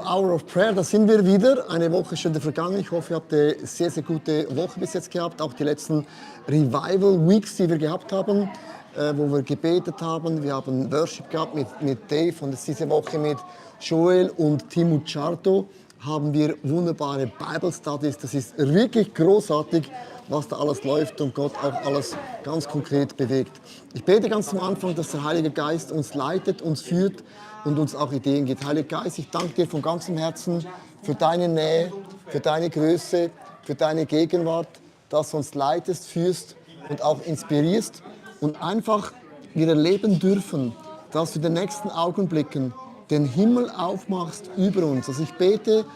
Hour of Prayer, da sind wir wieder. Eine Woche ist schon vergangen. Ich hoffe, ihr habt eine sehr, sehr gute Woche bis jetzt gehabt. Auch die letzten Revival Weeks, die wir gehabt haben, wo wir gebetet haben. Wir haben Worship gehabt mit Dave und jetzt diese Woche mit Joel und Timo Charto haben wir wunderbare Bible Studies. Das ist wirklich großartig, was da alles läuft und Gott auch alles ganz konkret bewegt. Ich bete ganz zum Anfang, dass der Heilige Geist uns leitet, uns führt und uns auch Ideen gibt. Heiliger Geist, ich danke dir von ganzem Herzen für deine Nähe, für deine Größe, für deine Gegenwart, dass du uns leitest, führst und auch inspirierst und einfach wir erleben dürfen, dass du in den nächsten Augenblicken den Himmel aufmachst über uns. Also ich bete,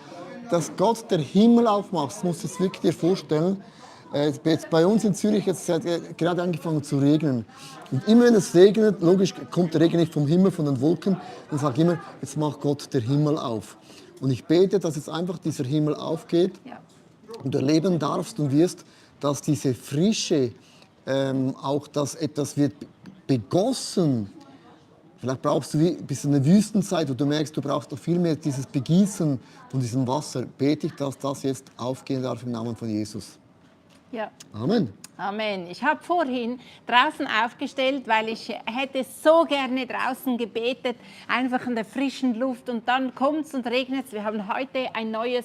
dass Gott den Himmel aufmacht. Das musst du dir wirklich dir vorstellen. Jetzt bei uns in Zürich jetzt hat gerade angefangen zu regnen. Und immer wenn es regnet, logisch kommt der Regen nicht vom Himmel, von den Wolken, dann sage ich immer, jetzt macht Gott den Himmel auf. Und ich bete, dass jetzt einfach dieser Himmel aufgeht und du erleben darfst und wirst, dass diese Frische, auch dass etwas wird begossen. Vielleicht brauchst du bis eine Wüstenzeit, wo du merkst, du brauchst noch viel mehr dieses Begießen von diesem Wasser. Bete ich, dass das jetzt aufgehen darf im Namen von Jesus. Ja. Amen. Amen. Ich habe vorhin draußen aufgestellt, weil ich hätte so gerne draußen gebetet, einfach in der frischen Luft und dann kommt es und regnet es. Wir haben heute ein neues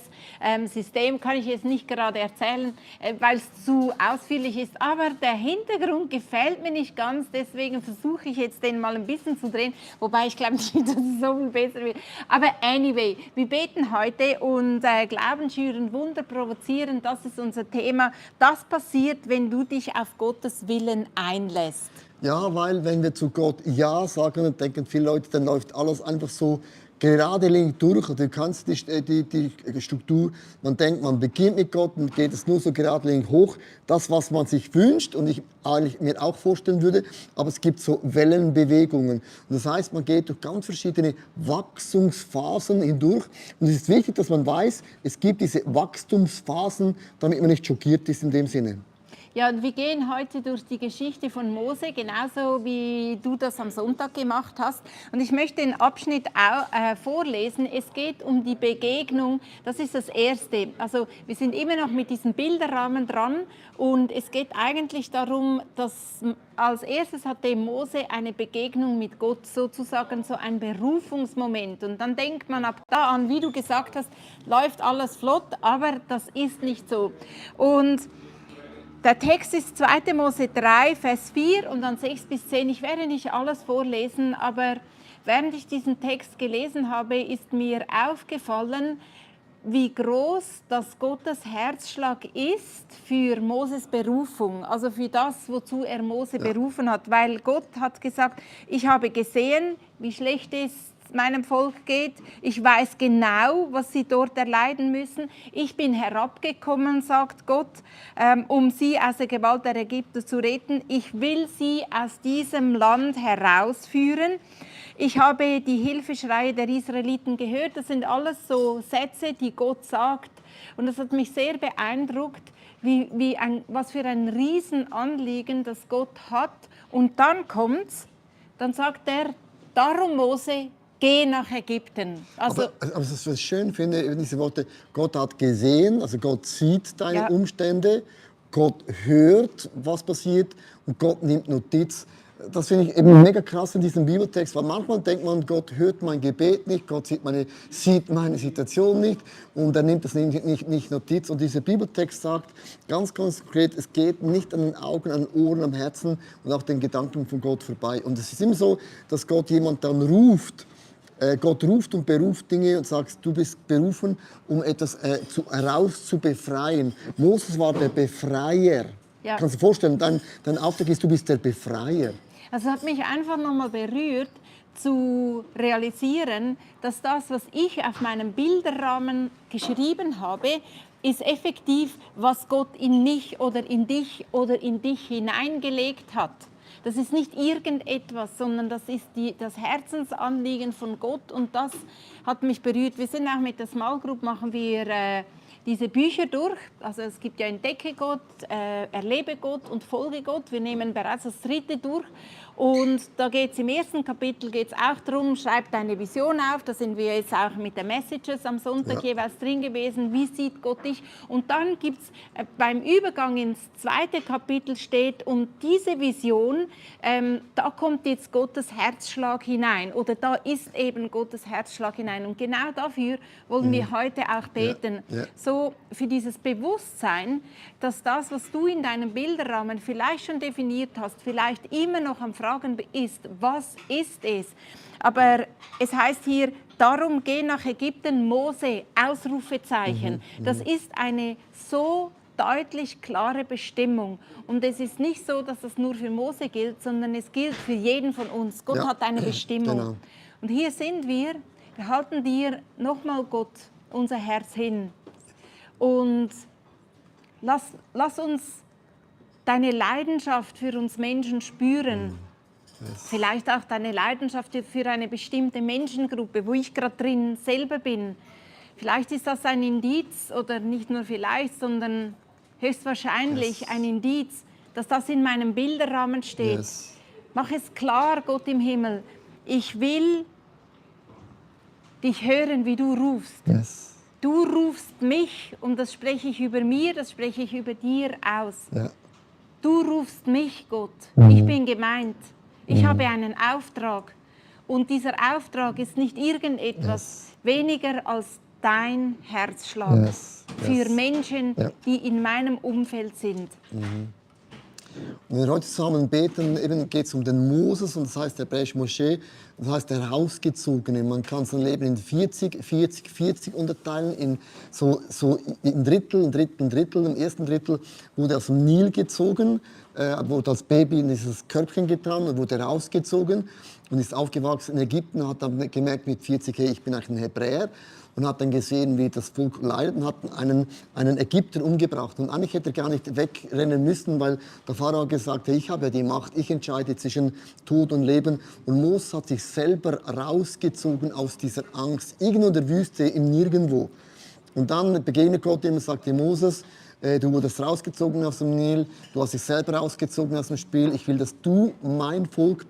System, kann ich jetzt nicht gerade erzählen, weil es zu ausführlich ist, aber der Hintergrund gefällt mir nicht ganz, deswegen versuche ich jetzt den mal ein bisschen zu drehen, wobei ich glaube nicht, dass es so viel besser wird. Aber anyway, wir beten heute und Glauben schüren, Wunder provozieren, das ist unser Thema. Das passiert, wenn du dich auf Gottes Willen einlässt. Ja, weil wenn wir zu Gott Ja sagen, dann denken viele Leute, dann läuft alles einfach so geradlinig durch. Du kannst die Struktur, man denkt, man beginnt mit Gott und geht es nur so geradlinig hoch. Das, was man sich wünscht und ich eigentlich mir auch vorstellen würde, aber es gibt so Wellenbewegungen. Und das heißt, man geht durch ganz verschiedene Wachstumsphasen hindurch. Und es ist wichtig, dass man weiß, es gibt diese Wachstumsphasen, damit man nicht schockiert ist in dem Sinne. Ja, und wir gehen heute durch die Geschichte von Mose, genauso wie du das am Sonntag gemacht hast. Und ich möchte den Abschnitt vorlesen. Es geht um die Begegnung, das ist das Erste. Also wir sind immer noch mit diesem Bilderrahmen dran und es geht eigentlich darum, dass als erstes hatte Mose eine Begegnung mit Gott, sozusagen so ein Berufungsmoment. Und dann denkt man ab da an, wie du gesagt hast, läuft alles flott, aber das ist nicht so. Und der Text ist 2. Mose 3, Vers 4 und dann 6 bis 10. Ich werde nicht alles vorlesen, aber während ich diesen Text gelesen habe, ist mir aufgefallen, wie groß das Gottes Herzschlag ist für Moses Berufung, also für das, wozu er Mose berufen hat. Weil Gott hat gesagt, ich habe gesehen, wie schlecht es meinem Volk geht. Ich weiß genau, was sie dort erleiden müssen. Ich bin herabgekommen, sagt Gott, um sie aus der Gewalt der Ägypter zu retten. Ich will sie aus diesem Land herausführen. Ich habe die Hilfeschreie der Israeliten gehört. Das sind alles so Sätze, die Gott sagt. Und das hat mich sehr beeindruckt, was für ein Riesenanliegen das Gott hat. Und dann kommt's, dann sagt er, darum Mose, geh nach Ägypten. Aber was ich schön finde, diese Worte, Gott hat gesehen, also Gott sieht deine Umstände, Gott hört, was passiert und Gott nimmt Notiz. Das finde ich eben mega krass in diesem Bibeltext, weil manchmal denkt man, Gott hört mein Gebet nicht, Gott sieht meine Situation nicht und er nimmt das nicht Notiz. Und dieser Bibeltext sagt ganz konkret, es geht nicht an den Augen, an den Ohren, am Herzen und auch den Gedanken von Gott vorbei. Und es ist immer so, dass Gott jemand dann ruft. Gott ruft und beruft Dinge und sagt, du bist berufen, um etwas herauszubefreien. Moses war der Befreier. Ja. Kannst du dir vorstellen, dein Auftrag ist, du bist der Befreier. Also es hat mich einfach nochmal berührt, zu realisieren, dass das, was ich auf meinem Bilderrahmen geschrieben habe, ist effektiv, was Gott in mich oder in dich hineingelegt hat. Das ist nicht irgendetwas, sondern das ist das Herzensanliegen von Gott und das hat mich berührt. Wir sind auch mit der Small Group, machen wir diese Bücher durch. Also es gibt ja Entdecke Gott, Erlebe Gott und Folge Gott. Wir nehmen bereits das 3. durch Und da geht es im ersten Kapitel geht's auch darum, schreib deine Vision auf. Da sind wir jetzt auch mit den Messages am Sonntag jeweils drin gewesen. Wie sieht Gott dich? Und dann gibt es beim Übergang ins zweite Kapitel steht, und diese Vision, da kommt jetzt Gottes Herzschlag hinein. Oder da ist eben Gottes Herzschlag hinein. Und genau dafür wollen wir heute auch beten. So für dieses Bewusstsein, dass das, was du in deinem Bilderrahmen vielleicht schon definiert hast, vielleicht immer noch am Fragen ist, was ist es? Aber es heißt hier, darum geh nach Ägypten, Mose, Ausrufezeichen. Das ist eine so deutlich klare Bestimmung. Und es ist nicht so, dass das nur für Mose gilt, sondern es gilt für jeden von uns. Gott hat eine Bestimmung. Genau. Und hier sind wir halten dir nochmal Gott unser Herz hin. Und lass uns deine Leidenschaft für uns Menschen spüren. Vielleicht auch deine Leidenschaft für eine bestimmte Menschengruppe, wo ich gerade drin selber bin. Vielleicht ist das ein Indiz, oder nicht nur vielleicht, sondern höchstwahrscheinlich ein Indiz, dass das in meinem Bilderrahmen steht. Mach es klar, Gott im Himmel, ich will dich hören, wie du rufst. Du rufst mich, und das spreche ich über mir, das spreche ich über dir aus. Du rufst mich, Gott. Ich bin gemeint. Ich habe einen Auftrag. Und dieser Auftrag ist nicht irgendetwas weniger als dein Herzschlag für Menschen, die in meinem Umfeld sind. Und wenn wir heute zusammen beten, geht es um den Moses, und das heißt der Hebräisch Moschee, das heißt der Herausgezogene. Man kann sein Leben in 40 unterteilen, in in Drittel. Im ersten Drittel wurde er aus dem Nil gezogen, wurde als Baby in dieses Körbchen getan und wurde herausgezogen und ist aufgewachsen in Ägypten, hat dann gemerkt mit 40, hey, ich bin eigentlich ein Hebräer. Und hat dann gesehen, wie das Volk leidet, und hat einen Ägypter umgebracht. Und eigentlich hätte er gar nicht wegrennen müssen, weil der Pharao gesagt hat, ich habe ja die Macht, ich entscheide zwischen Tod und Leben. Und Moses hat sich selber rausgezogen aus dieser Angst, irgendwo in der Wüste, im Nirgendwo. Und dann begegnet Gott ihm und sagt, Moses, du wurdest rausgezogen aus dem Nil, du hast dich selber rausgezogen aus dem Spiel. Ich will, dass du mein Volk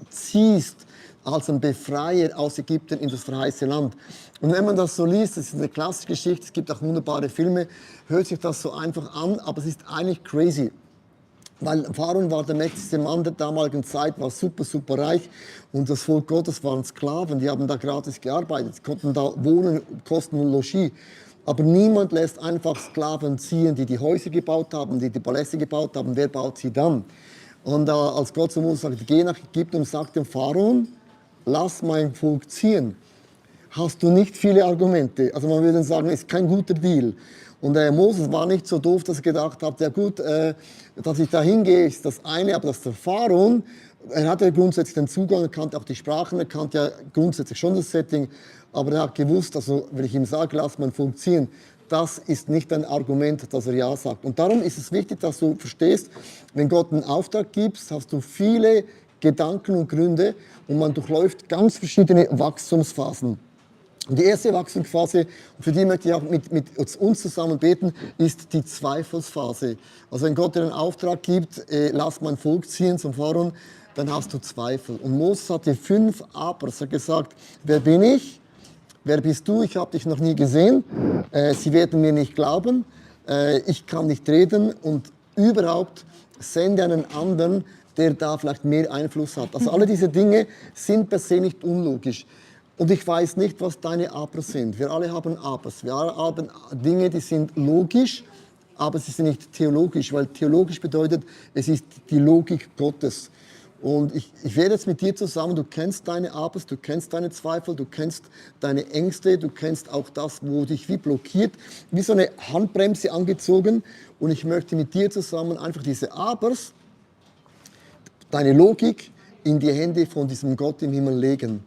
ziehst als ein Befreier aus Ägypten in das verheißene Land. Und wenn man das so liest, das ist eine klassische Geschichte, es gibt auch wunderbare Filme, hört sich das so einfach an, aber es ist eigentlich crazy. Weil Pharao war der mächtigste Mann der damaligen Zeit, war super reich, und das Volk Gottes waren Sklaven, die haben da gratis gearbeitet, konnten da wohnen, kosten und Logis. Aber niemand lässt einfach Sklaven ziehen, die die Häuser gebaut haben, die Paläste gebaut haben. Wer baut sie dann? Und als Gott zu Mose sagte, geh nach Ägypten, und sagt dem Pharao, lass mein Volk ziehen, hast du nicht viele Argumente. Also man würde sagen, es ist kein guter Deal. Und Moses war nicht so doof, dass er gedacht hat, ja gut, dass ich da hingehe, ist das eine, aber dass der Pharao, er hatte ja grundsätzlich den Zugang, er kannte auch die Sprachen, er kannte ja grundsätzlich schon das Setting, aber er hat gewusst, also wenn ich ihm sage, lass mein Volk ziehen, das ist nicht ein Argument, dass er Ja sagt. Und darum ist es wichtig, dass du verstehst, wenn Gott einen Auftrag gibt, hast du viele Gedanken und Gründe, und man durchläuft ganz verschiedene Wachstumsphasen. Und die erste Wachstumsphase, für die möchte ich auch mit uns zusammen beten, ist die Zweifelsphase. Also wenn Gott dir einen Auftrag gibt, lass mein Volk ziehen zum Pharao, dann hast du Zweifel. Und Moses hatte 5 Abers. Er hat gesagt, wer bin ich? Wer bist du? Ich habe dich noch nie gesehen. Sie werden mir nicht glauben. Ich kann nicht reden. Und überhaupt sende einen anderen, der da vielleicht mehr Einfluss hat. Also alle diese Dinge sind per se nicht unlogisch. Und ich weiß nicht, was deine Abers sind. Wir alle haben Abers. Wir alle haben Dinge, die sind logisch, aber sie sind nicht theologisch, weil theologisch bedeutet, es ist die Logik Gottes. Und ich werde jetzt mit dir zusammen, du kennst deine Abers, du kennst deine Zweifel, du kennst deine Ängste, du kennst auch das, wo dich wie blockiert, wie so eine Handbremse angezogen. Und ich möchte mit dir zusammen einfach diese Abers, deine Logik, in die Hände von diesem Gott im Himmel legen.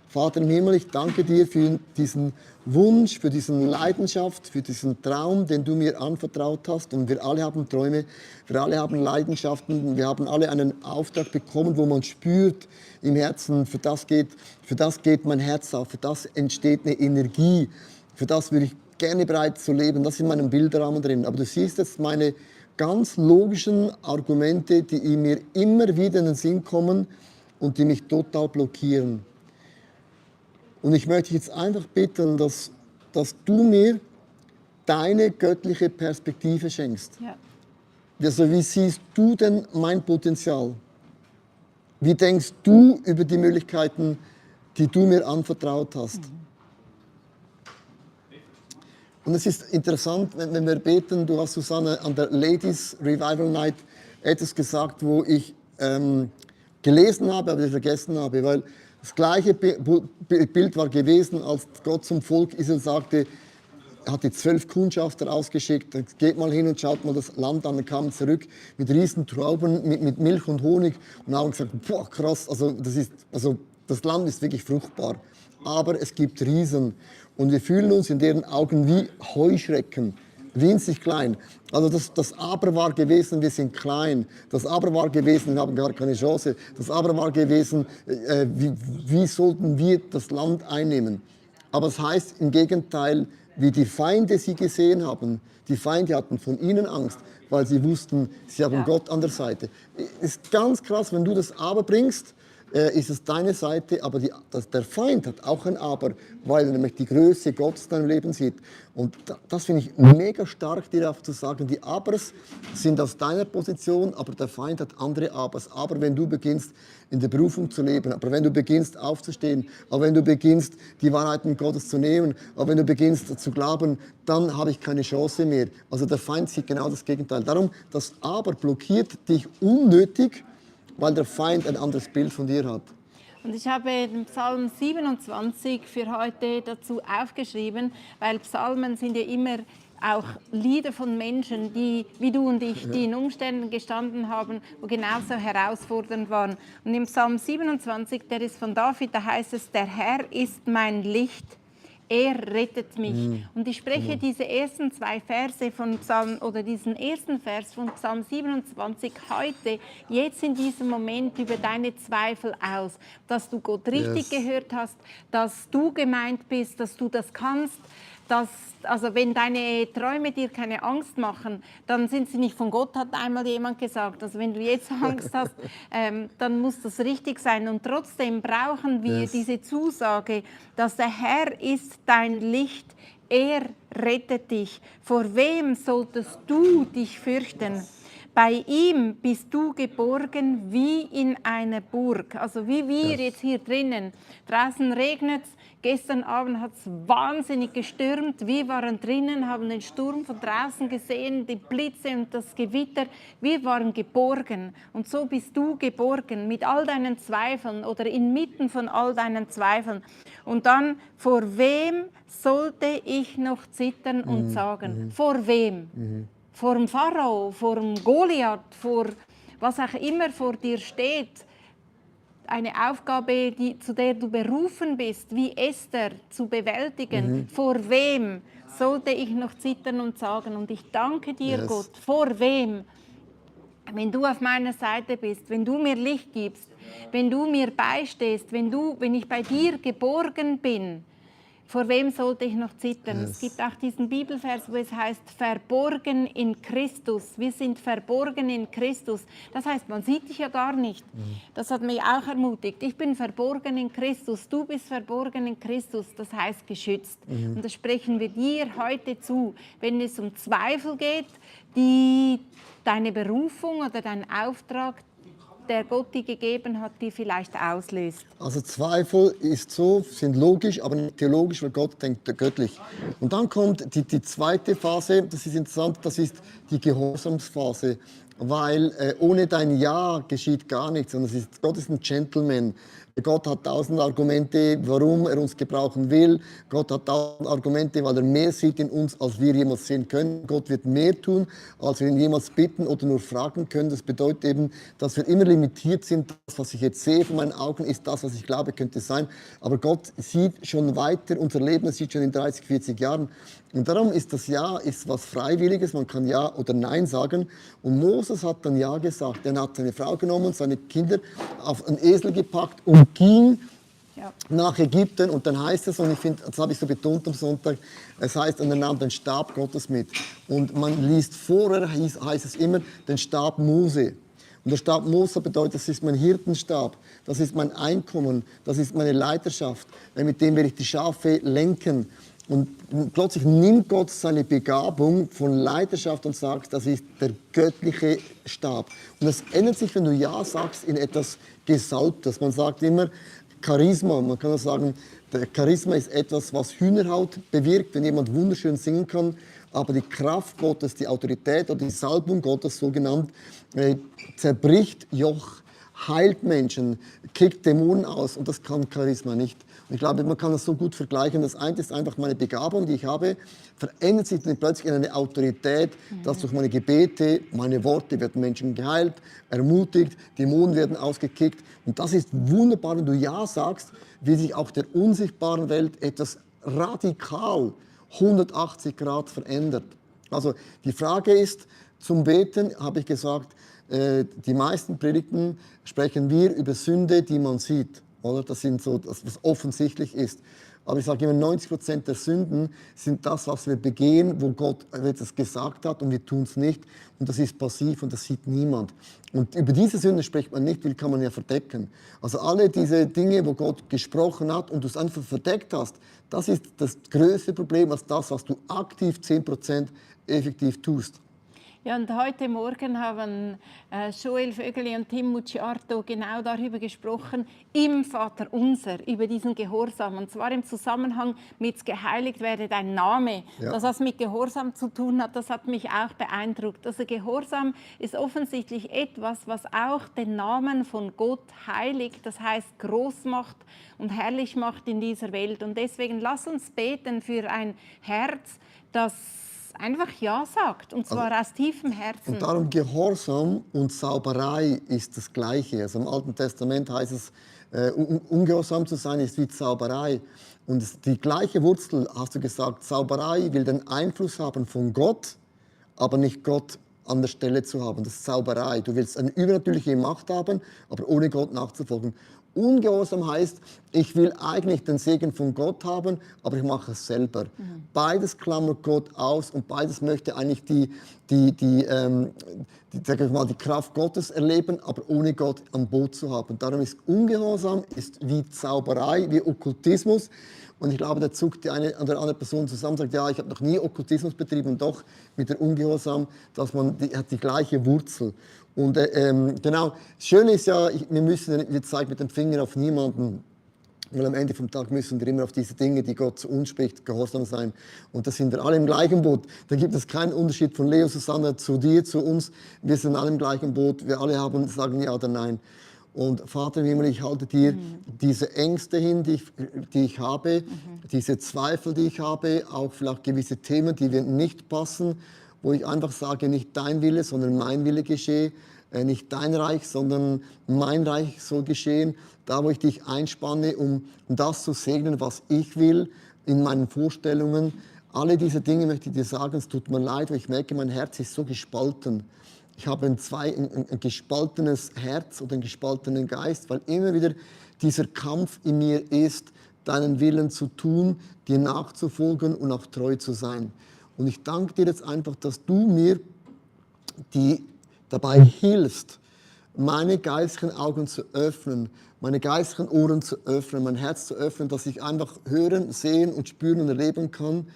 Vater im Himmel, ich danke dir für diesen Wunsch, für diese Leidenschaft, für diesen Traum, den du mir anvertraut hast. Und wir alle haben Träume, wir alle haben Leidenschaften, wir haben alle einen Auftrag bekommen, wo man spürt im Herzen, für das geht mein Herz auf, für das entsteht eine Energie, für das würde ich gerne bereit zu leben. Das ist in meinem Bilderrahmen drin. Aber du siehst jetzt meine ganz logischen Argumente, die mir immer wieder in den Sinn kommen und die mich total blockieren. Und ich möchte dich jetzt einfach bitten, dass du mir deine göttliche Perspektive schenkst. Ja. Also wie siehst du denn mein Potenzial? Wie denkst du über die Möglichkeiten, die du mir anvertraut hast? Und es ist interessant, wenn wir beten, du hast, Susanne, an der Ladies Revival Night etwas gesagt, wo ich gelesen habe, aber ich vergessen habe, weil das gleiche Bild war gewesen, als Gott zum Volk Israel sagte, er hat die 12 Kundschafter ausgeschickt, geht mal hin und schaut mal das Land an, dann kamen zurück mit riesen Trauben, mit Milch und Honig und haben gesagt, boah krass, also das Land ist wirklich fruchtbar, aber es gibt Riesen und wir fühlen uns in deren Augen wie Heuschrecken, winzig klein. Also das Aber war gewesen, wir sind klein. Das Aber war gewesen, wir haben gar keine Chance. Das Aber war gewesen, wie sollten wir das Land einnehmen? Aber es heißt im Gegenteil, wie die Feinde sie gesehen haben. Die Feinde hatten von ihnen Angst, weil sie wussten, sie haben Gott an der Seite. Ist ganz krass, wenn du das Aber bringst, ist es deine Seite, aber der Feind hat auch ein Aber, weil er nämlich die Größe Gottes in deinem Leben sieht. Und das finde ich mega stark, dir auch zu sagen, die Abers sind aus deiner Position, aber der Feind hat andere Abers. Aber wenn du beginnst, in der Berufung zu leben, aber wenn du beginnst aufzustehen, aber wenn du beginnst, die Wahrheiten Gottes zu nehmen, aber wenn du beginnst zu glauben, dann habe ich keine Chance mehr. Also der Feind sieht genau das Gegenteil. Darum, das Aber blockiert dich unnötig, weil der Feind ein anderes Bild von dir hat. Und ich habe den Psalm 27 für heute dazu aufgeschrieben, weil Psalmen sind ja immer auch Lieder von Menschen, die, wie du und ich, die in Umständen gestanden haben, wo genauso herausfordernd waren. Und im Psalm 27, der ist von David, da heißt es, der Herr ist mein Licht, er rettet mich. Und ich spreche diese ersten zwei Verse von Psalm, oder diesen ersten Vers von Psalm 27 heute, jetzt in diesem Moment über deine Zweifel aus, dass du Gott richtig gehört hast, dass du gemeint bist, dass du das kannst. Also wenn deine Träume dir keine Angst machen, dann sind sie nicht von Gott, hat einmal jemand gesagt. Also wenn du jetzt Angst hast, dann muss das richtig sein. Und trotzdem brauchen wir diese Zusage, dass der Herr ist dein Licht, er rettet dich. Vor wem solltest du dich fürchten? Bei ihm bist du geborgen wie in einer Burg. Also wie wir jetzt hier drinnen. Draußen regnet es. Gestern Abend hat es wahnsinnig gestürmt. Wir waren drinnen, haben den Sturm von draußen gesehen, die Blitze und das Gewitter. Wir waren geborgen. Und so bist du geborgen mit all deinen Zweifeln oder inmitten von all deinen Zweifeln. Und dann, vor wem sollte ich noch zittern und sagen? Vor wem? Vor dem Pharao, vor dem Goliath, vor was auch immer vor dir steht. Eine Aufgabe, zu der du berufen bist, wie Esther, zu bewältigen. Vor wem sollte ich noch zittern und sagen? Und ich danke dir, Gott, vor wem? Wenn du auf meiner Seite bist, wenn du mir Licht gibst, wenn du mir beistehst, wenn ich bei dir geborgen bin, vor wem sollte ich noch zittern? Es gibt auch diesen Bibelvers, wo es heißt, verborgen in Christus. Wir sind verborgen in Christus. Das heißt, man sieht dich ja gar nicht. Das hat mich auch ermutigt. Ich bin verborgen in Christus, du bist verborgen in Christus. Das heißt geschützt. Und das sprechen wir dir heute zu. Wenn es um Zweifel geht, die deine Berufung oder dein Auftrag, der Gott dir gegeben hat, dir vielleicht auslöst. Also Zweifel sind logisch, aber nicht theologisch, weil Gott denkt göttlich. Und dann kommt die zweite Phase, das ist interessant, das ist die Gehorsamsphase. Weil ohne dein Ja geschieht gar nichts. Und Gott ist ein Gentleman. Gott hat 1000 Argumente, warum er uns gebrauchen will. Gott hat 1000 Argumente, weil er mehr sieht in uns, als wir jemals sehen können. Gott wird mehr tun, als wir ihn jemals bitten oder nur fragen können. Das bedeutet eben, dass wir immer limitiert sind. Das, was ich jetzt sehe von meinen Augen, ist das, was ich glaube, könnte sein. Aber Gott sieht schon weiter, unser Leben sieht schon in 30, 40 Jahren. Und darum ist das Ja was Freiwilliges, man kann Ja oder Nein sagen. Und Moses hat dann Ja gesagt. Er hat seine Frau genommen, seine Kinder auf einen Esel gepackt und ging nach Ägypten und dann heißt es, und ich finde, das habe ich so betont am Sonntag, es heißt, und er nahm den Stab Gottes mit. Und man liest vorher, heißt es immer, den Stab Mose. Und der Stab Mose bedeutet, das ist mein Hirtenstab, das ist mein Einkommen, das ist meine Leiterschaft, mit dem werde ich die Schafe lenken. Und plötzlich nimmt Gott seine Begabung von Leiterschaft und sagt, das ist der göttliche Stab. Und das ändert sich, wenn du Ja sagst, in etwas Gesalbtes. Man sagt immer Charisma, man kann auch sagen, der Charisma ist etwas, was Hühnerhaut bewirkt, wenn jemand wunderschön singen kann. Aber die Kraft Gottes, die Autorität oder die Salbung Gottes, so genannt, zerbricht Joch, heilt Menschen, kickt Dämonen aus und das kann Charisma nicht. Und ich glaube, man kann das so gut vergleichen. Das eine ist einfach meine Begabung, die ich habe, verändert sich dann plötzlich in eine Autorität, dass durch meine Gebete, meine Worte werden Menschen geheilt, ermutigt, Dämonen werden ausgekickt. Und das ist wunderbar, wenn du Ja sagst, wie sich auch der unsichtbaren Welt etwas radikal 180 Grad verändert. Also die Frage ist, zum Beten habe ich gesagt, die meisten Predigten sprechen wir über Sünde, die man sieht. Oder? Das sind so, das, was offensichtlich ist. Aber ich sage immer, 90% der Sünden sind das, was wir begehen, wo Gott etwas gesagt hat und wir tun es nicht. Und das ist passiv und das sieht niemand. Und über diese Sünde spricht man nicht, die kann man ja verdecken. Also alle diese Dinge, wo Gott gesprochen hat und du es einfach verdeckt hast, das ist das größte Problem als das, was du aktiv 10% effektiv tust. Ja, und heute Morgen haben Joel Vögeli und Tim Mucciarto genau darüber gesprochen, im Vater Unser, über diesen Gehorsam. Und zwar im Zusammenhang mit geheiligt werde dein Name. Ja. Das, was mit Gehorsam zu tun hat, das hat mich auch beeindruckt. Also Gehorsam ist offensichtlich etwas, was auch den Namen von Gott heiligt, das heißt groß macht und herrlich macht in dieser Welt. Und deswegen lass uns beten für ein Herz, das einfach Ja sagt, und zwar aus tiefem Herzen. Und darum Gehorsam und Zauberei ist das Gleiche. Also im Alten Testament heißt es, ungehorsam zu sein ist wie Zauberei. Und die gleiche Wurzel, hast du gesagt, Zauberei will den Einfluss haben von Gott, aber nicht Gott an der Stelle zu haben. Das ist Zauberei. Du willst eine übernatürliche Macht haben, aber ohne Gott nachzufolgen. Ungehorsam heißt, ich will eigentlich den Segen von Gott haben, aber ich mache es selber. Beides klammert Gott aus und beides möchte eigentlich die Kraft Gottes erleben, aber ohne Gott am Boot zu haben. Darum ist Ungehorsam ist wie Zauberei, wie Okkultismus. Und ich glaube, da zuckt die eine oder andere Person zusammen und sagt, ja, ich habe noch nie Okkultismus betrieben. Und doch mit der Ungehorsam, hat die gleiche Wurzel. Und genau, das Schöne ist ja, wir zeigen mit dem Finger auf niemanden, weil am Ende vom Tag müssen wir immer auf diese Dinge, die Gott zu uns spricht, gehorsam sein. Und da sind wir alle im gleichen Boot. Da gibt es keinen Unterschied von Leo, Susanne zu dir, zu uns. Wir sind alle im gleichen Boot. Wir alle sagen ja oder nein. Und Vater im Himmel, ich halte dir diese Ängste hin, die ich habe, diese Zweifel, die ich habe, auch vielleicht gewisse Themen, die mir nicht passen, wo ich einfach sage, nicht dein Wille, sondern mein Wille geschehe, nicht dein Reich, sondern mein Reich soll geschehen, da wo ich dich einspanne, um das zu segnen, was ich will, in meinen Vorstellungen. Alle diese Dinge möchte ich dir sagen, es tut mir leid, weil ich merke, mein Herz ist so gespalten. Ich habe ein gespaltenes Herz oder einen gespaltenen Geist, weil immer wieder dieser Kampf in mir ist, deinen Willen zu tun, dir nachzufolgen und auch treu zu sein. Und ich danke dir jetzt einfach, dass du mir dabei hilfst, meine geistlichen Augen zu öffnen, meine geistlichen Ohren zu öffnen, mein Herz zu öffnen, dass ich einfach hören, sehen und spüren und erleben kann,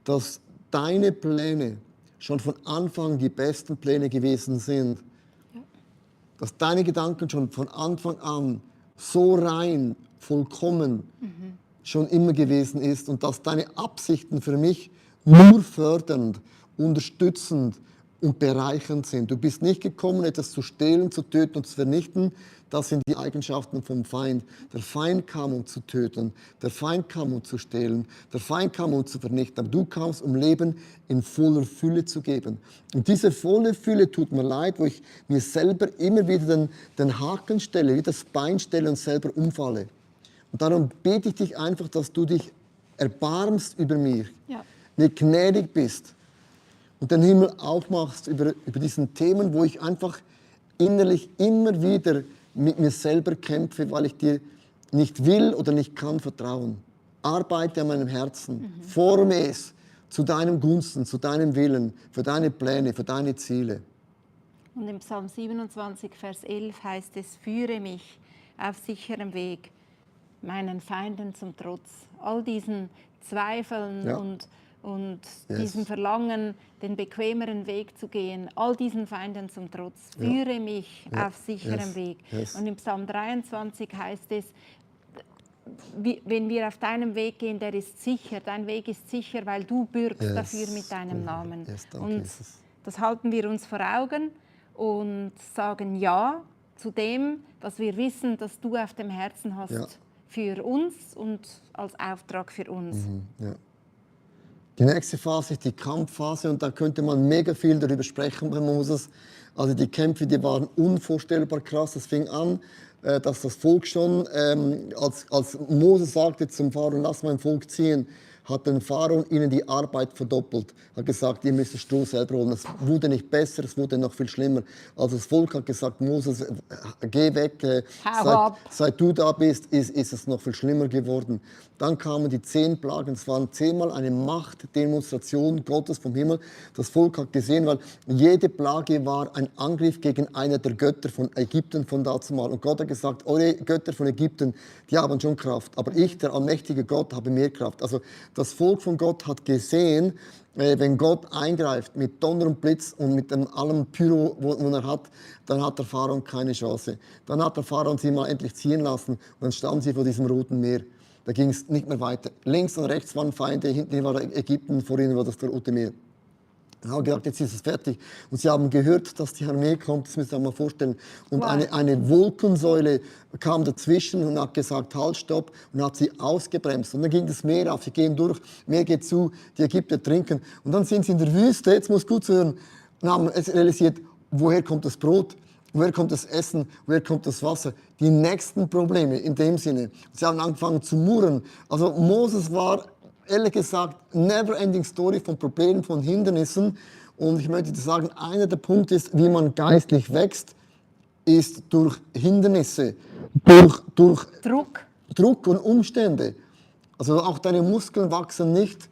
dass deine Pläne schon von Anfang die besten Pläne gewesen sind. Ja. Dass deine Gedanken schon von Anfang an so rein, vollkommen schon immer gewesen ist und dass deine Absichten für mich nur fördernd, unterstützend und bereichernd sind. Du bist nicht gekommen, etwas zu stehlen, zu töten und zu vernichten. Das sind die Eigenschaften vom Feind. Der Feind kam, um zu töten. Der Feind kam, um zu stehlen. Der Feind kam, um zu vernichten. Aber du kamst, um Leben in voller Fülle zu geben. Und diese volle Fülle tut mir leid, wo ich mir selber immer wieder den Haken stelle, wie das Bein stelle und selber umfalle. Und darum bete ich dich einfach, dass du dich erbarmst über mir. Ja. Mir gnädig bist und den Himmel aufmachst über diesen Themen, wo ich einfach innerlich immer wieder mit mir selber kämpfe, weil ich dir nicht will oder nicht kann vertrauen. Arbeite an meinem Herzen, forme es zu deinem Gunsten, zu deinem Willen, für deine Pläne, für deine Ziele. Und im Psalm 27, Vers 11 heißt es, führe mich auf sicherem Weg, meinen Feinden zum Trotz. All diesen Zweifeln Ja. und Yes. diesem Verlangen, den bequemeren Weg zu gehen, all diesen Feinden zum Trotz. Führe mich auf sicherem Yes. Weg. Yes. Und im Psalm 23 heißt es, wenn wir auf deinem Weg gehen, der ist sicher, dein Weg ist sicher, weil du bürgst Yes. dafür mit deinem Namen. Yes, danke, Und Jesus. das halten wir uns vor Augen und sagen Ja zu dem, was wir wissen, dass du auf dem Herzen hast Ja. für uns und als Auftrag für uns. Ja. Die nächste Phase ist die Kampfphase und da könnte man mega viel darüber sprechen bei Moses. Also die Kämpfe, die waren unvorstellbar krass. Es fing an, dass das Volk schon, als Moses sagte zum Pharao, lass mein Volk ziehen, hat den Pharao ihnen die Arbeit verdoppelt. Hat gesagt, ihr müsst das Stroh selber holen. Es wurde nicht besser, es wurde noch viel schlimmer. Also das Volk hat gesagt, Moses, geh weg, Hau ab. seit du da bist, ist es noch viel schlimmer geworden. Dann kamen die 10 Plagen. Es waren 10-mal eine Machtdemonstration Gottes vom Himmel. Das Volk hat gesehen, weil jede Plage war ein Angriff gegen einer der Götter von Ägypten von dazumal. Und Gott hat gesagt, eure Götter von Ägypten, die haben schon Kraft. Aber ich, der allmächtige Gott, habe mehr Kraft. Also das Volk von Gott hat gesehen, wenn Gott eingreift mit Donner und Blitz und mit dem allem Pyro, wo er hat, dann hat der Pharao keine Chance. Dann hat der Pharao sie mal endlich ziehen lassen und dann standen sie vor diesem Roten Meer. Da ging es nicht mehr weiter. Links und rechts waren Feinde, hinten war Ägypten, vor ihnen war das Rote Meer. Ich habe gedacht, jetzt ist es fertig. Und sie haben gehört, dass die Armee kommt, das müsst ihr euch mal vorstellen. Und Wow. eine Wolkensäule kam dazwischen und hat gesagt, halt, stopp, und hat sie ausgebremst. Und dann ging das Meer auf, sie gehen durch, Meer geht zu, die Ägypter trinken. Und dann sind sie in der Wüste, jetzt muss gut zuhören, und haben es realisiert, woher kommt das Brot? Woher kommt das Essen? Woher kommt das Wasser? Die nächsten Probleme in dem Sinne. Sie haben angefangen zu murren. Also Moses war, ehrlich gesagt, never-ending Story von Problemen, von Hindernissen. Und ich möchte dir sagen, einer der Punkte ist, wie man geistlich wächst, ist durch Hindernisse, durch Druck und Umstände. Also auch deine Muskeln wachsen nicht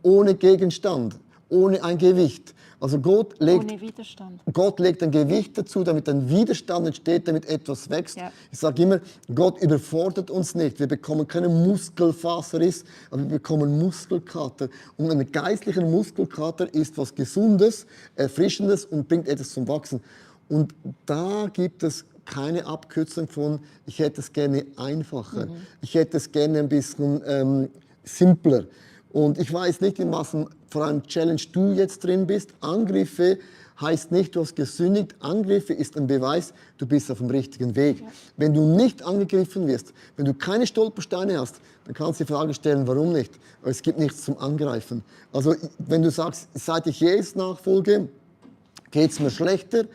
ohne Gegenstand, ohne ein Gewicht. Also Gott Ohne Widerstand. legt ein Gewicht dazu, damit ein Widerstand entsteht, damit etwas wächst. Ja. Ich sage immer, Gott überfordert uns nicht. Wir bekommen keine Muskelfaserriss, aber wir bekommen Muskelkater. Und ein geistlicher Muskelkater ist was Gesundes, Erfrischendes und bringt etwas zum Wachsen. Und da gibt es keine Abkürzung von, ich hätte es gerne einfacher, ich hätte es gerne ein bisschen simpler. Und ich weiß nicht, in was vor einem Challenge du jetzt drin bist. Angriffe heißt nicht, du hast gesündigt. Angriffe ist ein Beweis, du bist auf dem richtigen Weg. Ja. Wenn du nicht angegriffen wirst, wenn du keine Stolpersteine hast, dann kannst du die Frage stellen, warum nicht? Weil es gibt nichts zum Angreifen. Also wenn du sagst, seit ich Jesus nachfolge, geht es mir schlechter,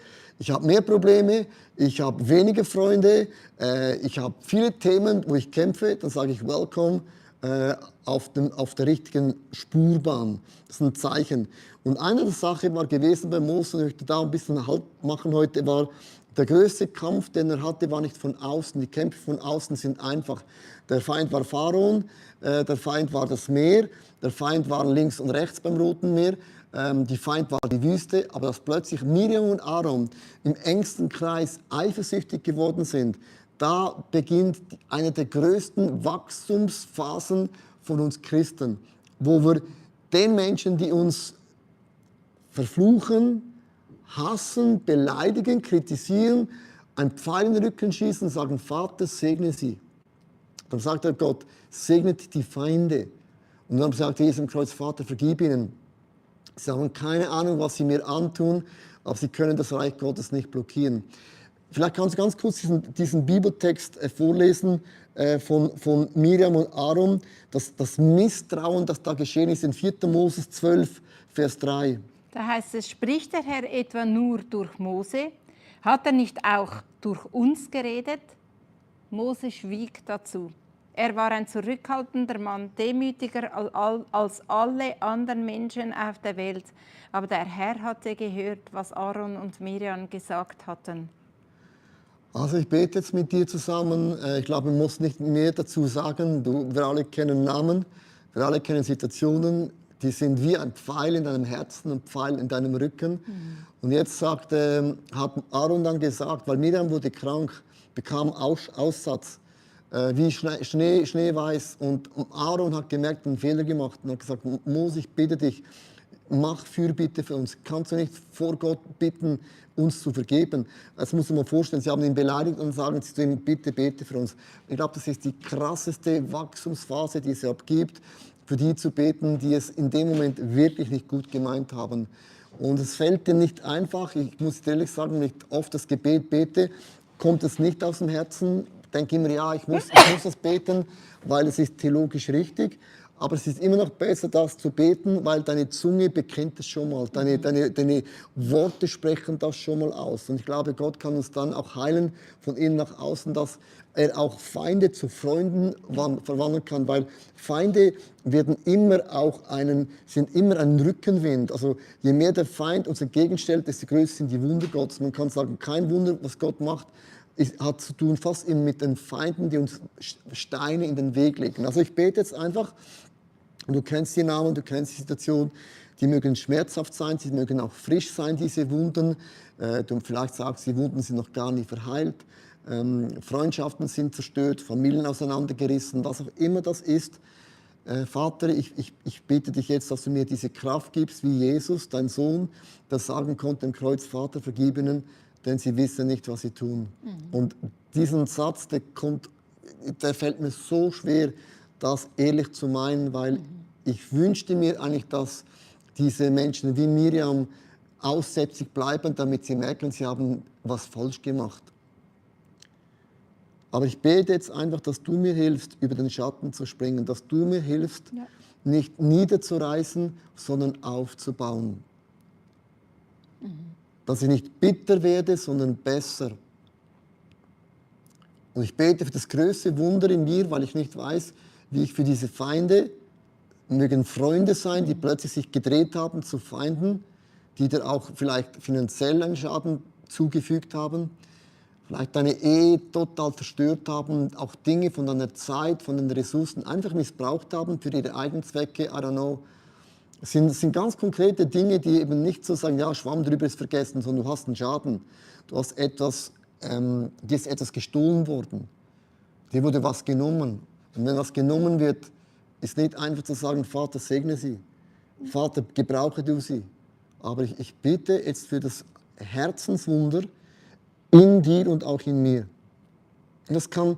ich habe mehr Probleme, ich habe weniger Freunde, ich habe viele Themen, wo ich kämpfe, dann sage ich Welcome auf der richtigen Spurbahn. Das ist ein Zeichen. Und eine der Sachen war gewesen bei Mose, und ich möchte da ein bisschen Halt machen heute, war, der größte Kampf, den er hatte, war nicht von außen. Die Kämpfe von außen sind einfach. Der Feind war Pharao, der Feind war das Meer, der Feind war links und rechts beim Roten Meer, die Feind war die Wüste, aber dass plötzlich Miriam und Aaron im engsten Kreis eifersüchtig geworden sind, da beginnt eine der größten Wachstumsphasen von uns Christen, wo wir den Menschen, die uns verfluchen, hassen, beleidigen, kritisieren, einen Pfeil in den Rücken schießen und sagen, Vater, segne sie. Dann sagt Gott, segnet die Feinde. Und dann sagt Jesus am Kreuz, Vater, vergib ihnen. Sie haben keine Ahnung, was sie mir antun, aber sie können das Reich Gottes nicht blockieren. Vielleicht kannst du ganz kurz diesen Bibeltext vorlesen von Miriam und Aaron, das Misstrauen, das da geschehen ist in 4. Moses 12, Vers 3. Da heißt es, spricht der Herr etwa nur durch Mose? Hat er nicht auch durch uns geredet? Mose schwieg dazu. Er war ein zurückhaltender Mann, demütiger als alle anderen Menschen auf der Welt. Aber der Herr hatte gehört, was Aaron und Miriam gesagt hatten. Also ich bete jetzt mit dir zusammen. Ich glaube, man muss nicht mehr dazu sagen. Wir alle kennen Namen, wir alle kennen Situationen, die sind wie ein Pfeil in deinem Herzen, ein Pfeil in deinem Rücken. Und jetzt hat Aaron dann gesagt, weil Miriam wurde krank, bekam Aussatz, wie Schneeweiß. Und Aaron hat gemerkt, einen Fehler gemacht und hat gesagt, Mose, ich bitte dich, mach Fürbitte für uns. Kannst du nicht vor Gott bitten, uns zu vergeben? Das muss man vorstellen. Sie haben ihn beleidigt und sagen zu ihm, bitte bete für uns. Ich glaube, das ist die krasseste Wachstumsphase, die es überhaupt gibt, für die zu beten, die es in dem Moment wirklich nicht gut gemeint haben. Und es fällt dir nicht einfach. Ich muss ehrlich sagen, wenn ich oft das Gebet bete, kommt es nicht aus dem Herzen. Ich denke immer, ja, ich muss das beten, weil es ist theologisch richtig. Aber es ist immer noch besser, das zu beten, weil deine Zunge bekennt es schon mal. Deine Worte sprechen das schon mal aus. Und ich glaube, Gott kann uns dann auch heilen von innen nach außen, dass er auch Feinde zu Freunden verwandeln kann. Weil Feinde sind immer ein Rückenwind. Also je mehr der Feind uns entgegenstellt, desto größer sind die Wunder Gottes. Man kann sagen, kein Wunder, was Gott macht, hat zu tun fast eben mit den Feinden, die uns Steine in den Weg legen. Also ich bete jetzt einfach, du kennst die Namen, du kennst die Situation, die mögen schmerzhaft sein, sie mögen auch frisch sein, diese Wunden. Du vielleicht sagst, die Wunden sind noch gar nicht verheilt, Freundschaften sind zerstört, Familien auseinandergerissen, was auch immer das ist. Vater, ich bitte dich jetzt, dass du mir diese Kraft gibst, wie Jesus, dein Sohn, der sagen konnte am Kreuz, Vater, vergib ihnen, denn sie wissen nicht, was sie tun. Und diesen Satz, der fällt mir so schwer, das ehrlich zu meinen, weil ich wünschte mir eigentlich, dass diese Menschen wie Miriam aussätzig bleiben, damit sie merken, sie haben was falsch gemacht. Aber ich bete jetzt einfach, dass du mir hilfst, über den Schatten zu springen, dass du mir hilfst, nicht niederzureißen, sondern aufzubauen. Dass ich nicht bitter werde, sondern besser. Und ich bete für das größte Wunder in mir, weil ich nicht weiß, wie ich für diese Feinde, mögen Freunde sein, die plötzlich sich gedreht haben zu Feinden, die dir auch vielleicht finanziell einen Schaden zugefügt haben, vielleicht deine Ehe total zerstört haben, auch Dinge von deiner Zeit, von den Ressourcen einfach missbraucht haben für ihre Eigenzwecke, I don't know. Es sind ganz konkrete Dinge, die eben nicht so sagen, ja, Schwamm drüber ist vergessen, sondern du hast einen Schaden. Du hast etwas, dir ist etwas gestohlen worden. Dir wurde was genommen. Und wenn was genommen wird, ist nicht einfach zu sagen, Vater, segne sie. Vater, gebrauche du sie. Aber ich bitte jetzt für das Herzenswunder in dir und auch in mir. Und das kann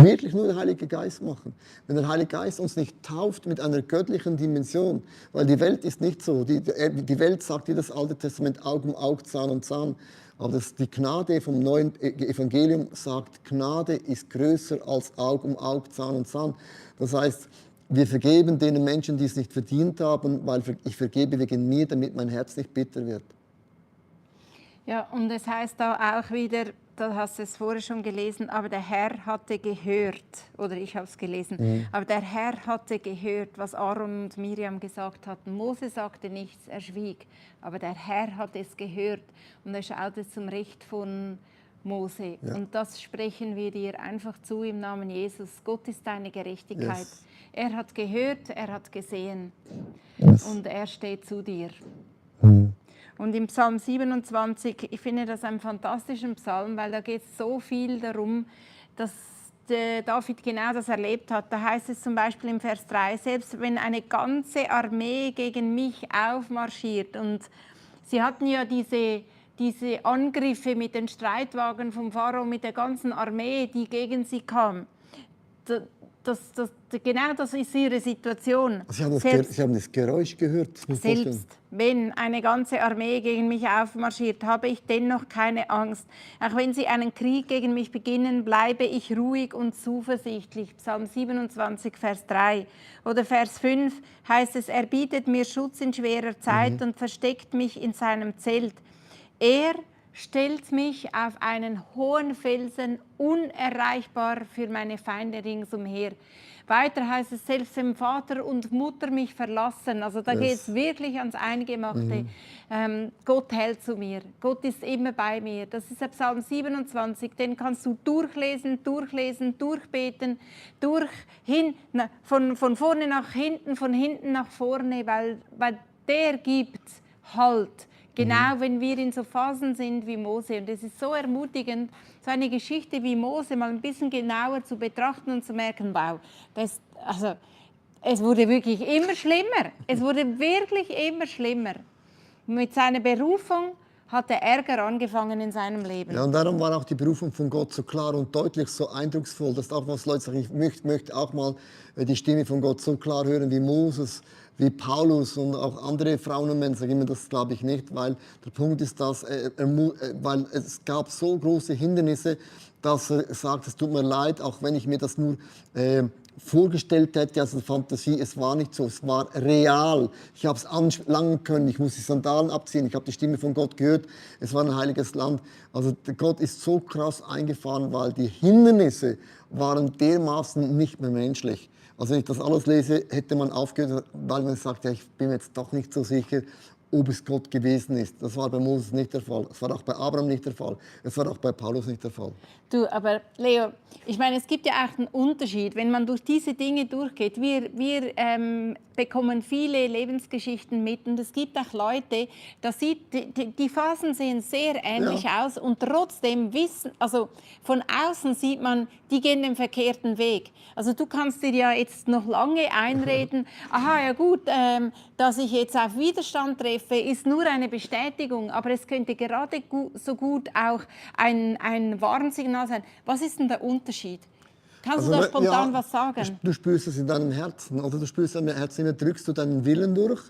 wirklich nur der Heilige Geist machen. Wenn der Heilige Geist uns nicht tauft mit einer göttlichen Dimension, weil die Welt ist nicht so. Die Welt sagt wie das Alte Testament Auge um Auge, Zahn um Zahn. Aber die Gnade vom neuen Evangelium sagt, Gnade ist größer als Auge um Auge, Zahn um Zahn. Das heißt, wir vergeben den Menschen, die es nicht verdient haben, weil ich vergebe wegen mir, damit mein Herz nicht bitter wird. Ja, und es heißt da auch wieder, du hast es vorher schon gelesen, aber der Herr hatte gehört, oder ich habe es gelesen, aber der Herr hatte gehört, was Aaron und Miriam gesagt hatten. Mose sagte nichts, er schwieg, aber der Herr hat es gehört und er schaute zum Recht von Mose. Ja. Und das sprechen wir dir einfach zu im Namen Jesus. Gott ist deine Gerechtigkeit. Yes. Er hat gehört, er hat gesehen und er steht zu dir. Und im Psalm 27, ich finde das einen fantastischen Psalm, weil da geht es so viel darum, dass David genau das erlebt hat. Da heißt es zum Beispiel im Vers 3, selbst wenn eine ganze Armee gegen mich aufmarschiert, und sie hatten ja diese Angriffe mit den Streitwagen vom Pharao, mit der ganzen Armee, die gegen sie kam. Genau das ist ihre Situation. Sie haben das Geräusch gehört. Selbst wenn eine ganze Armee gegen mich aufmarschiert, habe ich dennoch keine Angst. Auch wenn sie einen Krieg gegen mich beginnen, bleibe ich ruhig und zuversichtlich. Psalm 27, Vers 3. Oder Vers 5 heißt es, er bietet mir Schutz in schwerer Zeit und versteckt mich in seinem Zelt. Er stellt mich auf einen hohen Felsen, unerreichbar für meine Feinde ringsumher. Weiter heißt es, selbst wenn Vater und Mutter mich verlassen, also da geht es wirklich ans Eingemachte. Gott hält zu mir, Gott ist immer bei mir. Das ist der Psalm 27, den kannst du durchlesen, durchbeten, von vorne nach hinten, von hinten nach vorne, weil der gibt Halt. Genau, wenn wir in so Phasen sind wie Mose. Und es ist so ermutigend, so eine Geschichte wie Mose mal ein bisschen genauer zu betrachten und zu merken, wow, es wurde wirklich immer schlimmer. Es wurde wirklich immer schlimmer. Mit seiner Berufung hat der Ärger angefangen in seinem Leben. Ja, und darum war auch die Berufung von Gott so klar und deutlich, so eindrucksvoll, dass auch was Leute sagen, ich möchte auch mal die Stimme von Gott so klar hören wie Moses, wie Paulus und auch andere Frauen und Männer, sagen immer, das glaube ich nicht, weil der Punkt ist, dass weil es gab so große Hindernisse, dass er sagt, es tut mir leid, auch wenn ich mir das nur vorgestellt hätte, also Fantasie, es war nicht so, es war real. Ich habe es anlangen können, ich muss die Sandalen abziehen, ich habe die Stimme von Gott gehört, es war ein heiliges Land. Also Gott ist so krass eingefahren, weil die Hindernisse waren dermaßen nicht mehr menschlich. Also wenn ich das alles lese, hätte man aufgehört, weil man sagt, ja, ich bin mir jetzt doch nicht so sicher, ob es Gott gewesen ist. Das war bei Moses nicht der Fall. Es war auch bei Abraham nicht der Fall. Es war auch bei Paulus nicht der Fall. Du, aber Leo, ich meine, es gibt ja auch einen Unterschied, wenn man durch diese Dinge durchgeht. Wir bekommen viele Lebensgeschichten mit und es gibt auch Leute, die Phasen sehen sehr ähnlich aus und trotzdem wissen, also von außen sieht man, die gehen den verkehrten Weg. Also du kannst dir ja jetzt noch lange einreden, aha, ja gut, dass ich jetzt auf Widerstand treffe, ist nur eine Bestätigung, aber es könnte gerade so gut auch ein Warnsignal sein. Was ist denn der Unterschied? Kannst du da spontan was sagen? Du spürst es in deinem Herzen, oder du spürst in deinem Herzen, drückst du deinen Willen durch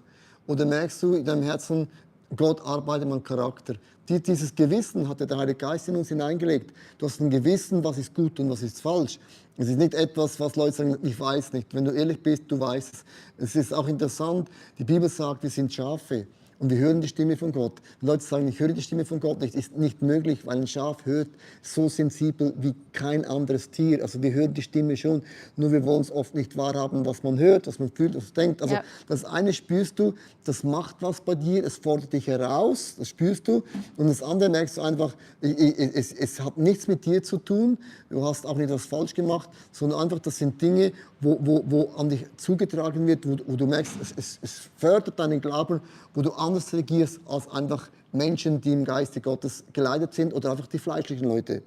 oder merkst du in deinem Herzen, Gott arbeitet am Charakter. Dieses Gewissen hat der Heilige Geist in uns hineingelegt. Du hast ein Gewissen, was ist gut und was ist falsch. Es ist nicht etwas, was Leute sagen, ich weiß nicht. Wenn du ehrlich bist, du weißt es. Es ist auch interessant, die Bibel sagt, wir sind Schafe. Und wir hören die Stimme von Gott. Wenn Leute sagen, ich höre die Stimme von Gott nicht, ist nicht möglich, weil ein Schaf hört so sensibel wie kein anderes Tier. Also wir hören die Stimme schon, nur wir wollen es oft nicht wahrhaben, was man hört, was man fühlt, was man denkt. Also das eine spürst du, das macht was bei dir, es fordert dich heraus, das spürst du. Und das andere merkst du einfach, es hat nichts mit dir zu tun, du hast auch nicht was falsch gemacht, sondern einfach, das sind Dinge, wo an dich zugetragen wird, wo du merkst, es fördert deinen Glauben, wo du anders reagierst als einfach Menschen, die im Geiste Gottes geleitet sind oder einfach die fleischlichen Leute.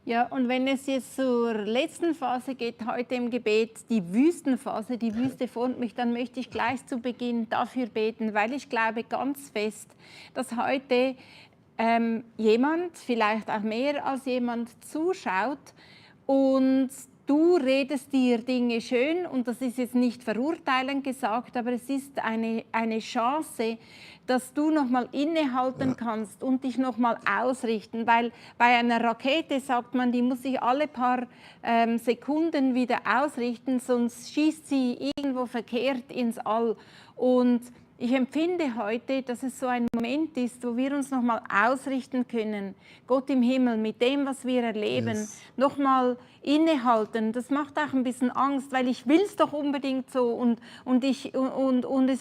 Ja, und wenn es jetzt zur letzten Phase geht, heute im Gebet, die Wüstenphase, die Wüste formt mich, dann möchte ich gleich zu Beginn dafür beten, weil ich glaube ganz fest, dass heute jemand, vielleicht auch mehr als jemand, zuschaut und du redest dir Dinge schön und das ist jetzt nicht verurteilend gesagt, aber es ist eine Chance, dass du noch mal innehalten kannst und dich noch mal ausrichten, weil bei einer Rakete sagt man, die muss sich alle paar Sekunden wieder ausrichten, sonst schießt sie irgendwo verkehrt ins All. Und ich empfinde heute, dass es so ein Moment ist, wo wir uns noch mal ausrichten können. Gott im Himmel, mit dem, was wir erleben, noch mal innehalten. Das macht auch ein bisschen Angst, weil ich will es doch unbedingt so und es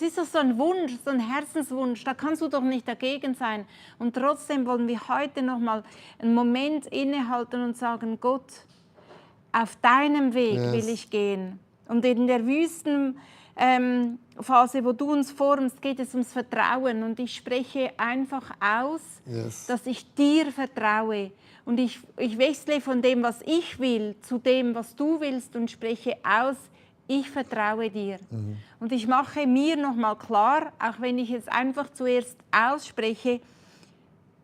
ist doch so ein Wunsch, so ein Herzenswunsch. Da kannst du doch nicht dagegen sein. Und trotzdem wollen wir heute noch mal einen Moment innehalten und sagen: Gott, auf deinem Weg will ich gehen. Und in der Wüstenphase, wo du uns formst, geht es ums Vertrauen. Und ich spreche einfach aus, dass ich dir vertraue. Und ich wechsle von dem, was ich will, zu dem, was du willst und spreche aus, ich vertraue dir. Und ich mache mir nochmal klar, auch wenn ich es einfach zuerst ausspreche,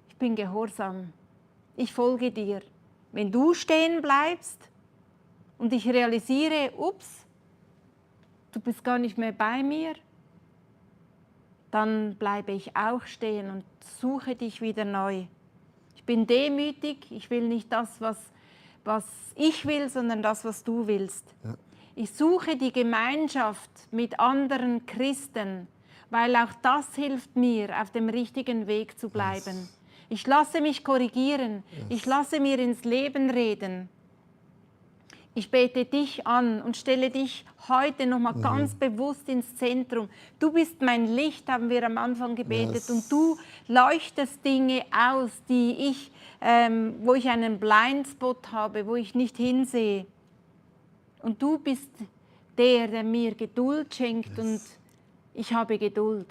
ich bin gehorsam. Ich folge dir. Wenn du stehen bleibst und ich realisiere, ups, du bist gar nicht mehr bei mir, dann bleibe ich auch stehen und suche dich wieder neu. Ich bin demütig, ich will nicht das, was ich will, sondern das, was du willst. Ja. Ich suche die Gemeinschaft mit anderen Christen, weil auch das hilft mir, auf dem richtigen Weg zu bleiben. Ich lasse mich korrigieren. Ich lasse mir ins Leben reden. Ich bete dich an und stelle dich heute nochmal ganz bewusst ins Zentrum. Du bist mein Licht, haben wir am Anfang gebetet. Und du leuchtest Dinge aus, wo ich einen Blindspot habe, wo ich nicht hinsehe. Und du bist der mir Geduld schenkt und ich habe Geduld.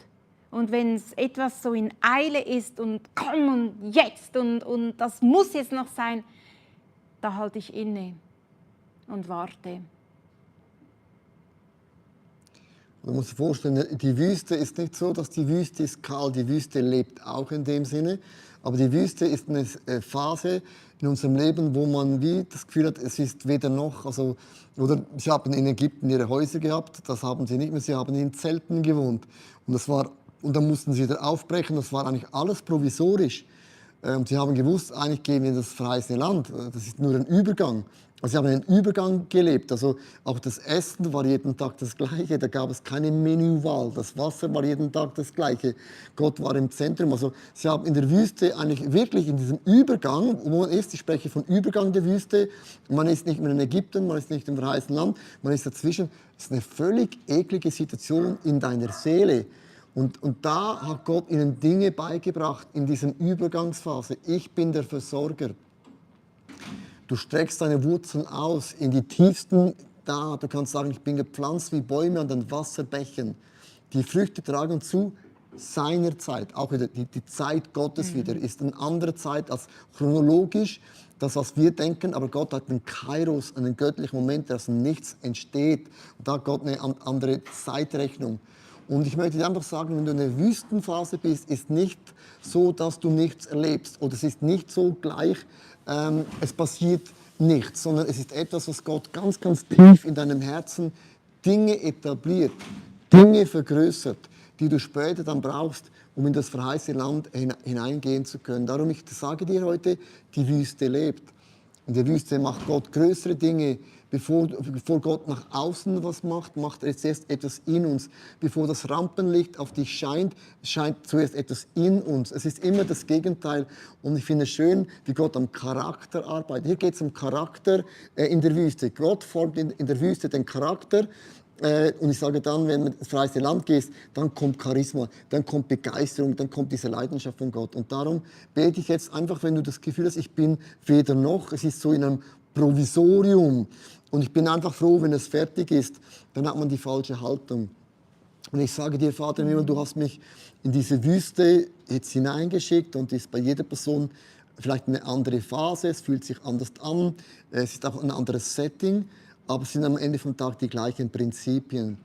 Und wenn es etwas so in Eile ist und komm und jetzt und das muss jetzt noch sein, da halte ich inne und warte. Du musst dir vorstellen, die Wüste ist nicht so, dass die Wüste ist kahl, die Wüste lebt auch in dem Sinne. Aber die Wüste ist eine Phase in unserem Leben, wo man wie das Gefühl hat, es ist weder noch. Also, oder sie haben in Ägypten ihre Häuser gehabt, das haben sie nicht mehr, sie haben in Zelten gewohnt. Und dann mussten sie wieder aufbrechen, das war eigentlich alles provisorisch. Und sie haben gewusst, eigentlich gehen wir in das verheißene Land, das ist nur ein Übergang. Also sie haben einen Übergang gelebt. Also auch das Essen war jeden Tag das Gleiche. Da gab es keine Menüwahl. Das Wasser war jeden Tag das Gleiche. Gott war im Zentrum. Also sie haben in der Wüste eigentlich wirklich in diesem Übergang, wo man ist, ich spreche von Übergang der Wüste, man ist nicht mehr in Ägypten, man ist nicht im verheißenen Land, man ist dazwischen. Das ist eine völlig eklige Situation in deiner Seele. Und da hat Gott ihnen Dinge beigebracht in dieser Übergangsphase. Ich bin der Versorger. Du streckst deine Wurzeln aus in die tiefsten, da du kannst sagen, ich bin gepflanzt wie Bäume an den Wasserbächen. Die Früchte tragen zu seiner Zeit, auch wieder die Zeit Gottes wieder, ist eine andere Zeit als chronologisch, das was wir denken, aber Gott hat einen Kairos, einen göttlichen Moment, dass nichts entsteht. Und da hat Gott eine andere Zeitrechnung. Und ich möchte dir einfach sagen, wenn du in der Wüstenphase bist, ist nicht so, dass du nichts erlebst. Oder es ist nicht so gleich, es passiert nichts, sondern es ist etwas, was Gott ganz, ganz tief in deinem Herzen Dinge etabliert, Dinge vergrößert, die du später dann brauchst, um in das verheißene Land hineingehen zu können. Darum, ich sage dir heute, die Wüste lebt. In der Wüste macht Gott größere Dinge. Bevor Gott nach außen was macht, macht er zuerst etwas in uns. Bevor das Rampenlicht auf dich scheint zuerst etwas in uns. Es ist immer das Gegenteil. Und ich finde es schön, wie Gott am Charakter arbeitet. Hier geht es um Charakter in der Wüste. Gott formt in der Wüste den Charakter. Und ich sage dann, wenn du ins verheißene Land gehst, dann kommt Charisma, dann kommt Begeisterung, dann kommt diese Leidenschaft von Gott. Und darum bete ich jetzt einfach, wenn du das Gefühl hast, ich bin weder noch, es ist so in einem Provisorium. Und ich bin einfach froh, wenn es fertig ist, dann hat man die falsche Haltung. Und ich sage dir, Vater im Himmel, du hast mich in diese Wüste jetzt hineingeschickt und ist bei jeder Person vielleicht eine andere Phase, es fühlt sich anders an, es ist auch ein anderes Setting, aber es sind am Ende vom Tag die gleichen Prinzipien.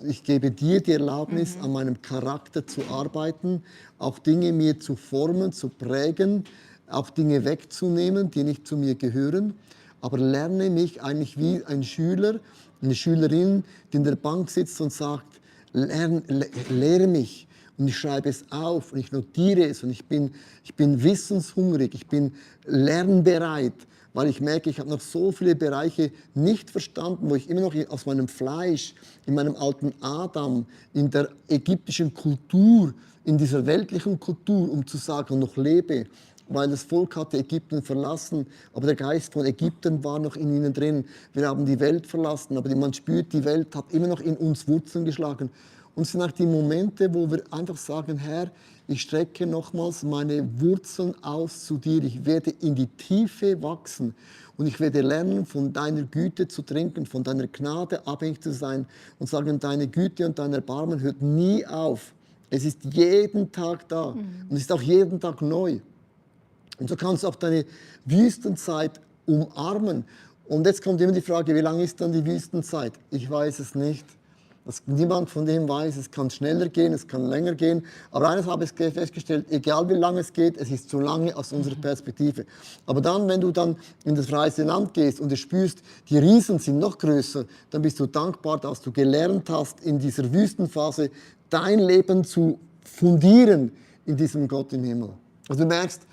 Ich gebe dir die Erlaubnis, an meinem Charakter zu arbeiten, auch Dinge mir zu formen, zu prägen, auch Dinge wegzunehmen, die nicht zu mir gehören. Aber lerne mich eigentlich wie ein Schüler, eine Schülerin, die in der Bank sitzt und sagt, lehre mich. Und ich schreibe es auf und ich notiere es und ich bin wissenshungrig, ich bin lernbereit, weil ich merke, ich habe noch so viele Bereiche nicht verstanden, wo ich immer noch aus meinem Fleisch, in meinem alten Adam, in der ägyptischen Kultur, in dieser weltlichen Kultur, um zu sagen, noch lebe. Weil das Volk hatte Ägypten verlassen, aber der Geist von Ägypten war noch in ihnen drin. Wir haben die Welt verlassen, aber man spürt, die Welt hat immer noch in uns Wurzeln geschlagen. Und es sind auch die Momente, wo wir einfach sagen, Herr, ich strecke nochmals meine Wurzeln aus zu dir. Ich werde in die Tiefe wachsen und ich werde lernen, von deiner Güte zu trinken, von deiner Gnade abhängig zu sein und sagen, deine Güte und dein Erbarmen hört nie auf. Es ist jeden Tag da und es ist auch jeden Tag neu. Und so kannst du auch deine Wüstenzeit umarmen. Und jetzt kommt immer die Frage, wie lange ist dann die Wüstenzeit? Ich weiß es nicht. Niemand von dem weiß, es kann schneller gehen, es kann länger gehen. Aber eines habe ich festgestellt, egal wie lange es geht, es ist zu lange aus unserer Perspektive. Aber dann, wenn du dann in das verheißene Land gehst und du spürst, die Riesen sind noch größer, dann bist du dankbar, dass du gelernt hast, in dieser Wüstenphase dein Leben zu fundieren in diesem Gott im Himmel. Also du merkst,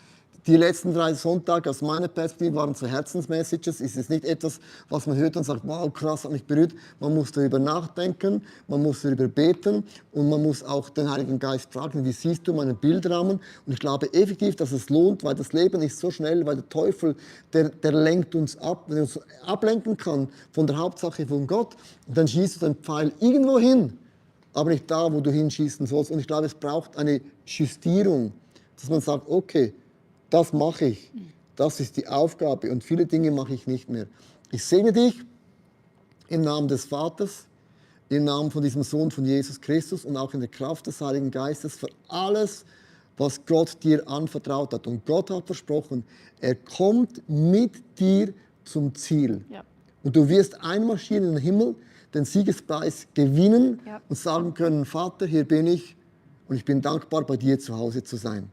Die letzten 3 Sonntage aus meiner Perspektive waren so Herzensmessages. Es ist nicht etwas, was man hört und sagt, wow, krass, hat mich berührt. Man muss darüber nachdenken, man muss darüber beten und man muss auch den Heiligen Geist fragen, wie siehst du meinen Bildrahmen? Und ich glaube effektiv, dass es lohnt, weil das Leben ist so schnell, weil der Teufel, der lenkt uns ab. Wenn er uns ablenken kann von der Hauptsache von Gott, dann schießt du den Pfeil irgendwo hin, aber nicht da, wo du hinschießen sollst. Und ich glaube, es braucht eine Justierung, dass man sagt, okay, das mache ich. Das ist die Aufgabe und viele Dinge mache ich nicht mehr. Ich segne dich im Namen des Vaters, im Namen von diesem Sohn von Jesus Christus und auch in der Kraft des Heiligen Geistes für alles, was Gott dir anvertraut hat. Und Gott hat versprochen, er kommt mit dir zum Ziel. Ja. Und du wirst einmarschieren in den Himmel, den Siegespreis gewinnen Ja. und sagen können, Vater, hier bin ich und ich bin dankbar, bei dir zu Hause zu sein.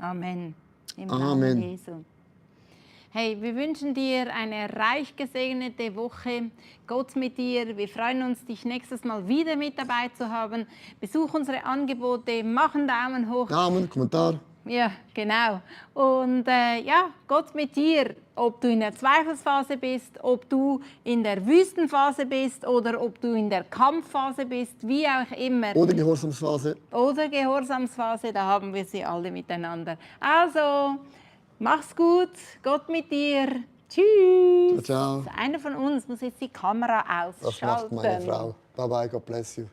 Amen. Im Amen. Namen Jesu. Hey, wir wünschen dir eine reich gesegnete Woche. Gott mit dir. Wir freuen uns, dich nächstes Mal wieder mit dabei zu haben. Besuch unsere Angebote, mach einen Daumen hoch. Daumen, Kommentar. Ja, genau. Und ja, Gott mit dir, ob du in der Zweifelsphase bist, ob du in der Wüstenphase bist oder ob du in der Kampfphase bist, wie auch immer. Oder Gehorsamsphase. Oder Gehorsamsphase, da haben wir sie alle miteinander. Also, mach's gut, Gott mit dir. Tschüss. Ciao, ciao. Einer von uns muss jetzt die Kamera Das ausschalten. macht meine Frau. Bye bye, God bless you.